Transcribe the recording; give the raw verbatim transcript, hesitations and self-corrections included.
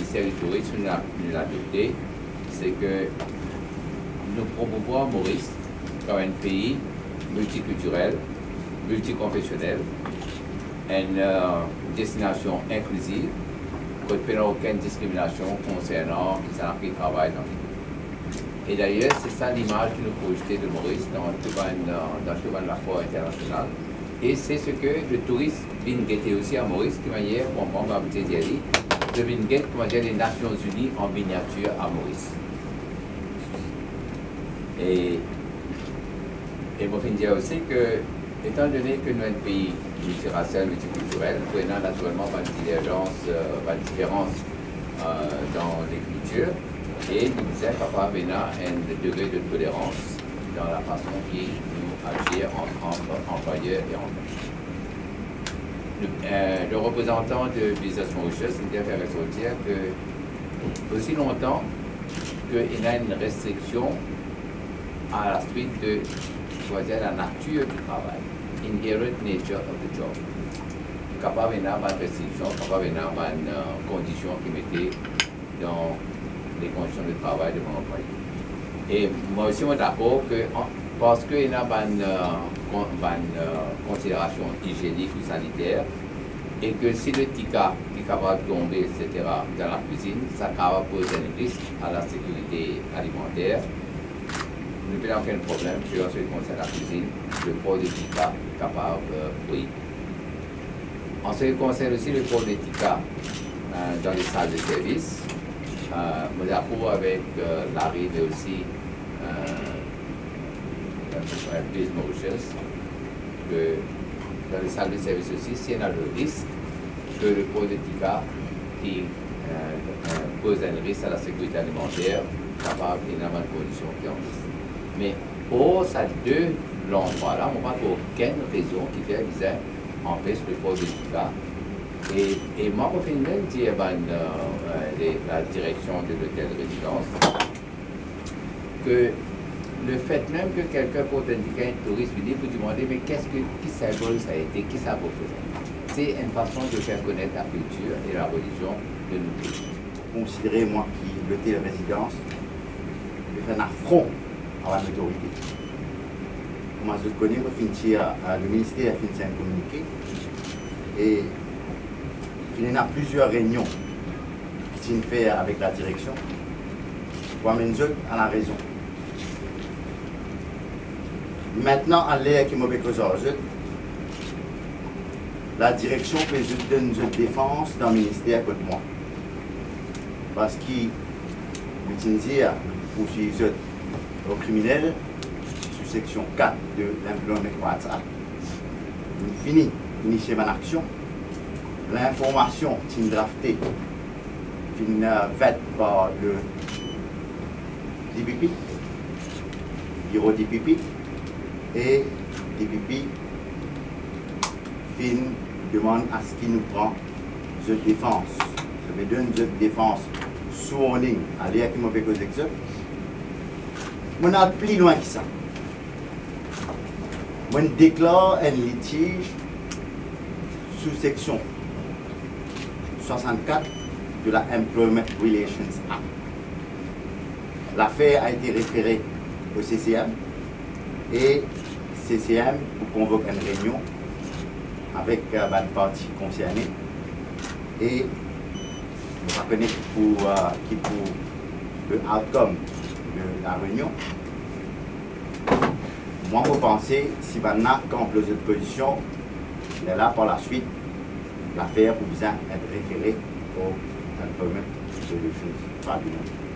Servi touris nou la, nou la adopte, se ke nou promouvwar Moris kom enn pei miltikiltirel, miltikonfesionel, enn, euh, destinasion inkliziv, kot pena okenn diskriminasion konsernan kisannla ki travay dan E dayer, se sa limaz ki nou projte de Moris dan tou bann, dan tou bann lafor internasional. E se seki le touris vinn gete osi a Moris, ki manier, kouma mo abitie dir li, zot vinn get, kouma dir, le Nasion Zini an miniatir a Moris. E, e mo finn dir osi ke, etandone ke nou enn pei miltirasial, miltikiltirel, pou ena natirelman bann diverzans, euh, bann diferans, euh, dan lekiltir, e nou bizin kapav ena enn degre de tolerans dan lafason ki nou azir ant, ant anplwayer e anplwaye. Le, euh, le reprezantan de Business Mauritius, li fer resortir ke osi lontan ke ena enn restriksion a la suit de, kouma dir, la natir di travay, inherent nature of the job, kapav ena bann restriksion, kapav ena bann, euh, kondision ki mete dan le kondision de travay de bann anplwaye. E mwa osi, mo dakor ke an, parski ena bann, euh, kon-, bann, euh, konsiderasion izienik ou saniter, e ke si le tika ki kapav tonbe, et cetera, dan lakwizinn, sa kapav poz enn risk a la sekirite alimanter, nou pena okenn problem, ki an se ki konsern lakwizinn, le por de tika kapav, euh, frir. An se ki konsern osi le por de tika, euh, dan le sal de servis, euh, mo dakor avek, euh, Larry, me osi, euh, euh, Business Mauritius, ke dan le sal de servis osi, si ena le risk ke le por de tika ki, euh, euh, poz enn risk a la sekirite alimanter, kapav ena bann kondision ki an plis. Me or sa de landrwa la, mo pa trouv okenn rezon ki fer bizin anpes le por de tika. E, e mwa, mo finn mem dir bann, euh, euh, le, la direksion de lotel rezidans ke lefet mem ke kelkenn port enn tika, enn touris vini pou dimande, "Me keski, ki sinbol sa ete, ki sa reprezant?" Se enn fason de fer konet lakiltir e larelizion de nou pei. Konsidere mwa ki lotel rezidans, li fer enn afron a bann lotorite. Kouma zot kone, mo finn tir, euh, le minister finn sign kominike e finn ena plizier reynion ki ti finn fer avek la direksion pou amenn zot a larezon. Aster, aler ki mo pe koz ar zot, la direksion pe zot donn zot defans dan minister kot mwa. Parski, mo ti dir, pou swiv zot o kriminel, sou seksion kat de l'Employment Rights Act. Nou fini inisie bann aksion. Linformasion ti drafte finn, euh, vet par le D P P, biro D P P, e D P P finn demann aski nou pran zot defans. Zot pe donn zot defans sou warning, aster ki mo pe koz ek zot. Mo al pli lwin ki sa. Mo deklar enn litiz sou seksion swasann-kat de la Employment Relations Act. Lafer a ete refere o C C M e C C M pou konvok enn reynion avek, euh, bann parti konserne e nou pa kone ki pou, euh, ki pou le outcome de la reynion. Mwa, mo panse, si bann la kanp lor zot pozision, lerla par laswit, lafer pou bizin et refere o Employment Relations Tribunal.